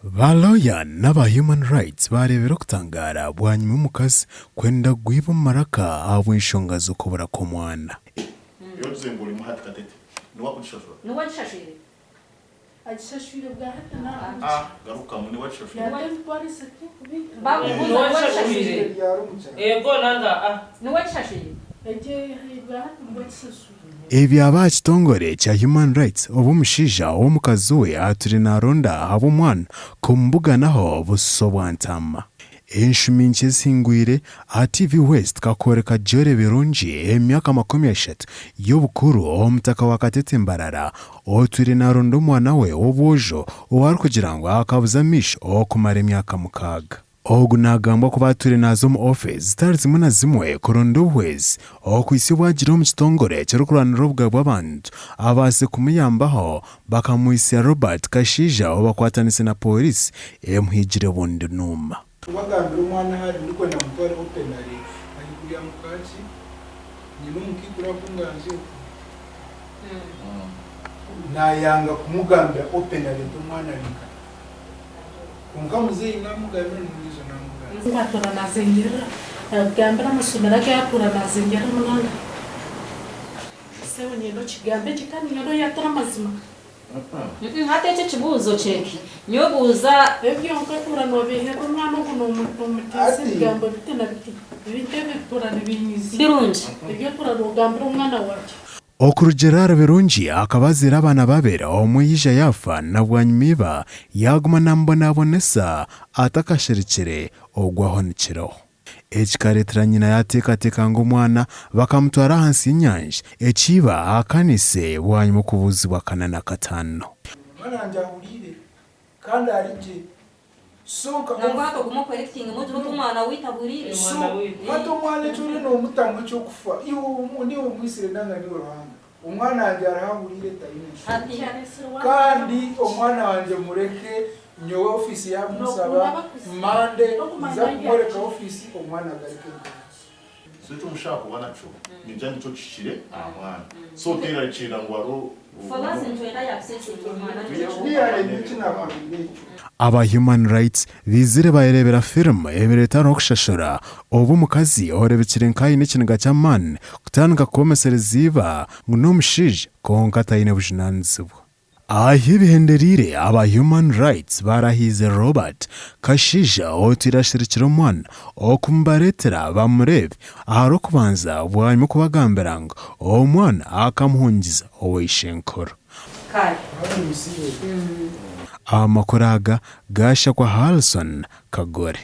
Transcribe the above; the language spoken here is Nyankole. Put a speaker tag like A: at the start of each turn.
A: Ba lawyer n'aba human rights baareebera okutangaara bwanyima y'omukazi kwenda kugwa iba omu maraka ahabw'enshonga z'okubura kw'omwana.
B: Iyo ogize ngu ori muhati Katete niwe akugishashura?
C: Niwe agishashwire.
D: Agishashwire bwa hati nahabweki.
B: Ah garukamu niwe agishashwire.
D: Yata emitwaro esatu kubiika.
C: Bakubuuza
E: Niwe
C: niwe
E: agishashwire?
C: agishashwire.
E: Eego nanga a.
C: Niwe agishashwire?
D: Egyo bwa hati niwe agishashwire.
A: Ebi aba aha kitongore kya Human Rights obu omushaija ow'omukazi we atwire naronda ahabw'omwana kumubuganaho buso bwa ntaama. Enshumi nkye ezihingwire aha TV West kakooreka Jolly Birungi emyaka 30 y'obukuru omutaka wa Katete Mbarara otwire naronda omwana we w'obwojo ou arikugira ngu akabuza amaisho okumara emyaka mukaaga. Ogu naagambwa kuba atwire naaza omu ofiisi zitari zimwe na zimwe kuronda obuhwezi okuhitsya obu agiire omu kitongore ekirikurwanirira obugabe bw'abantu abaasize kumuyambaho bakamuhitsya Robert Kashaija obakwataniise na pooriisi emuhigire bundi nuuma.
F: Wagambira omwana ahari ndikwenda mutware openary ahaiguru ya mukaaki nyine omukaikuru akunganzya okwo nayanga kumugambira openary nti omwana ari nkahi. Kwonka muzeeyi naamugambira n'ondiijo naamugambira.
D: Ngu atuura naazengyerera, agambire amasomero agu atuura naazengyerera munonga. Sebo niinyenda okigambe gye kandi niinyenda oyature amazima.
C: Hati ekyo ekibuuzo kireke. Nyowe buuza.
D: Ebi byonka otuura noobeeherera omwana ogu noomuteeza ebigambo biti na biti. Ebintu ebi bituura nibiinyizya.
C: Birungi.
D: Ebi otuura noogambira omwana wangye.
A: Okurugiirira ahari Birungi, akaba azaire abaana babiri, omwe yaija yaafa na bwanyima iba yaaguma naamubonabonesa atakasherekire ogwo ahonikireho. Eki kikareetera nyina yaateekateeka ngu omwana bakamutwara ahansi y'enyanja, eki iba ahakaniise bwanyima okubuuzibwa kana na kataano.
F: Omwana wangye ahuriire kandi ari gye. So nka
C: Nangwa hati ogume okwerekitinge ogire oti omwana waitu ahuriire.
F: So hati omwana eki oriyo nomutamu ekyokufa iwe niiwe omwisire nanga niiwe Ruhanga? Omwana wangye ariho ahuriire taine nshonga kandi omwana wangye mureke nyowe office yamunsaba Monday nza kumworeka office omwana agaruke nka.
B: So eki omushaho akuba nakyo nigira nikyo kihikire aha mwana. So oterarikirira ngu hariho
A: Aba Human Rights baizire bayereebera firimu ebireeta n'okushashura obu omukazi orebekire nk'aine ekiniga ky'amaani kutandika kwomesereza iba ngu n'omushaija kwonka taine bujunaanizibwa. Ahi bihendereire, aba Human Rights barahiize Robert Kashaija otwire asherekire omwana okumubareetera bamureebe aharw'okubanza bwanyima okubagambira ngu omwana akamuhungiza owa ishenkuru. Amakuru aga gashakwa Harrison Kagore.